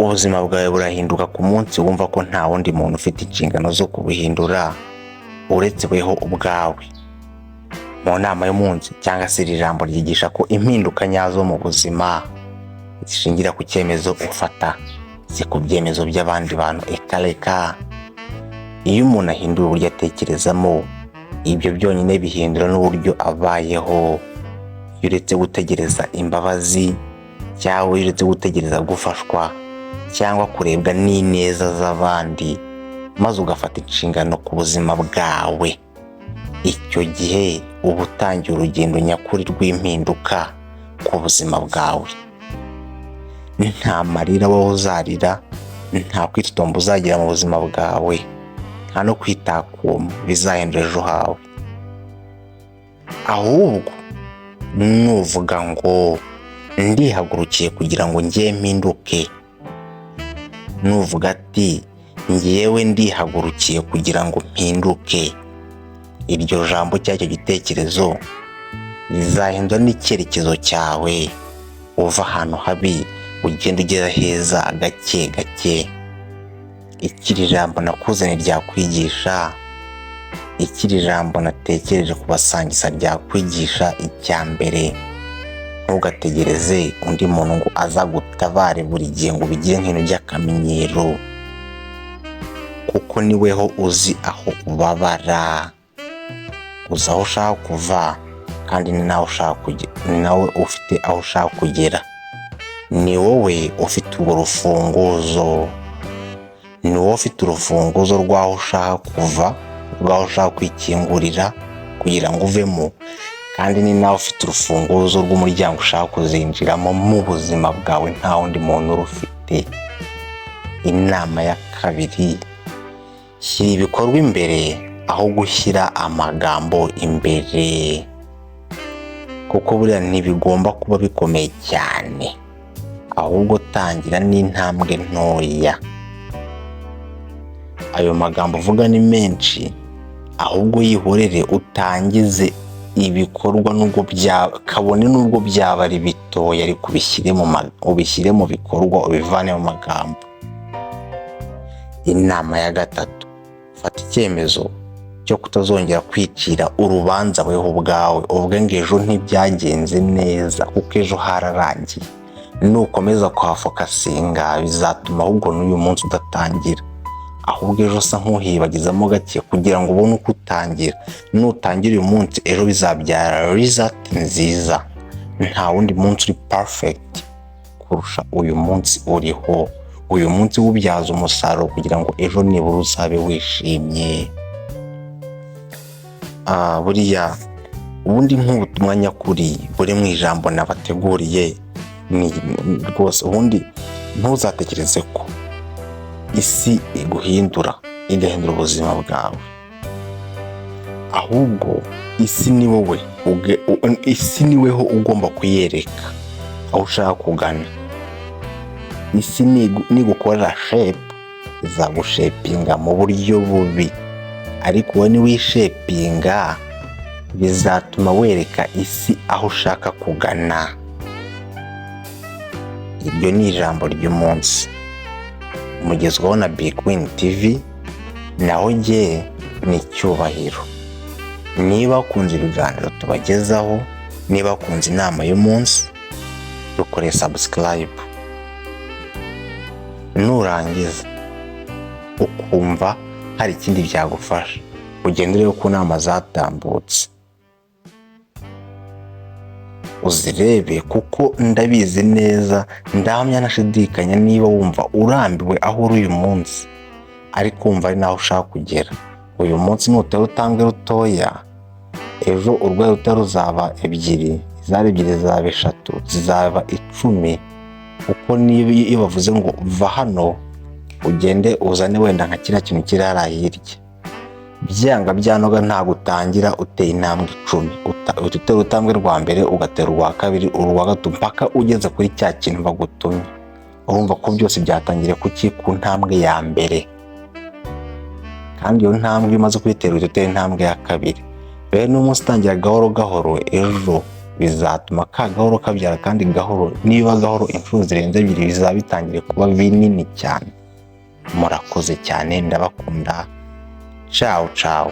Ubuzima bwawe burahinduka ku munsi wumva ko nta wundi muntu ufite inshingano zo kubuhindura uretse weho ubwawe. Mu nama y'umunsi, cyangwa se iri jambo ryigisha ko impinduka nyazo mu buzima zishingira ku cyemezo ufata, si ku byemezo by'abandi bantu. Eka reka, iyo umuntu ahindura uburyo atekerezamo, ibyo byonyine bihindura n'uburyo abayeho. Iyo uretse gutegereza imbabazi, cyangwa iyo uretse gutegereza gufashwa cyangwa kurebwa n'ineza z'abandi, maze ugafata inshingano ku buzima bwawe, icyo gihe uba utangiye urugendo nyakuri rw'impinduka ku buzima bwawe. Nta marira wowe uzarira, nta kwitotomba uzagira mu buzima bwawe, nta no kwitakuma bizahindura ejo hawe. Ahubwo nuvuga ngo "Ndihagurukiye kugira ngo njye mpinduke", nuvuga ati "Ngewe ndihagurukiye kugira ngo mpinduke", iryo jambo cyangwa icyo gitekerezo rizahindura n'icyerekezo cyawe, uva ahantu habi ugenda ugera heza gake gake. Ikiri jambo nakuzaniye ryakwigisha, ikiri jambo natekereje kubasangiza ryakwigisha: icya mbere, ntugategereze undi muntu ngo azagutabare buri gihe, ngo ubigire nk'ibintu by'akamenyero, kuko niweho uzi aho ubabara, uzi aho ushaka kuva, kandi ni nawe ushaka kugera, ni nawe ufite aho ushaka kugera. Ni wowe ufite urwo rufunguzo, ni wowe ufite urufunguzo rw'aho ushaka kuva, rw'aho ushaka kwikingurira kugira ngo uvemo, kandi ni nawe ufite urufunguzo rw'umuryango ushaka kuzinjiramo mu buzima bwawe. Nta wundi muntu urufite. Inama ya kabiri: shyira ibikorwa imbere aho gushyira amagambo imbere, kuko buriya ntibigomba kuba bikomeye cyane, ahubwo tangira n'intambwe ntoya. Ayo magambo uvuga ni menshi, ahubwo yihorere, utangize ibikorwa nubwo bya kabone nubwo byaba ari bitoya, ariko ubishyire mu bikorwa, ubivane mu magambo. Inama ya gatatu: fata icyemezo cyo kutazongera kwicira urubanza weho ubwawe, uvuge ngo "Ejo ntibyagenze neza", kuko ejo hararangiye. Nukomeza kuhafocusinga, bizatuma ahubwo n'uyu munsi udatangira. Ahubwo ejo usa nk'uhibagizamo gake kugira ngo ubone uko utangira. Nutangira uyu munsi, ejo bizabyara result nziza. Nta wundi munsi uri perfect kurusha uyu munsi uriho. Uyu munsi wubyaza umusaruro kugira ngo ejo nibura uzabe wishimye. Buriya ubundi nk'ubutumwa nyakuri buri mu ijambo nabateguriye ni rwose, ubundi ntuzatekereze ko isi iguhindura, igahindura ubuzima bwawe. Ahubwo isi ni wowe, isi ni weho ugomba kuyereka aho ushaka kugana. Isi nigukorera shape, izagushapinga mu buryo bubi, ariko wowe niwishapinga, bizatuma wereka isi aho ushaka kugana. Iryo ni ijambo ry'umunsi mugezwaho na Big Win TV, naho njye ni Cyubahiro. Niba ukunze ibiganiro tubagezaho, niba ukunze inama y'umunsi, dukore subscribe. Nurangiza ukumva hari ikindi byagufasha, ugende urebe ku nama zatambutse, uzirebe, kuko ndabizi neza, ndahamya ntashidikanya, niba wumva urambiwe aho uri uyu munsi ariko wumva ari naho ushaka kugera, uyu munsi nutera utambwe rutoya, ejo urwego ruto ruzaba ebyiri, izari ebyiri zizaba eshatu, zizaba 10. Kuko niba iyo bavuze ngo "Va hano ugende uzane wenda nka kiriya kintu kiri hariya hirya", byanga byanoga ntabwo utangira uteye intambwe 10. Uhita utera urutambwe rwa mbere, ugatera urwa kabiri, urwa gatatu, mpaka ugeze kuri cya kintu bagutumye. Urumva ko byose byatangiriye kuki? Ku ntambwe ya mbere. Kandi iyo ntambwe iyo umaze kuyitera, uhita utera intambwe ya kabiri. Rero n'umunsi utangira gahoro gahoro, ejo Bizatuma ka gahoro kabyara kandi gahoro. Niba gahoro inshuro zirenze ebyiri, bizaba bitangiye kuba binini cyane. Murakoze cyane, ndabakunda. Ciao ciao.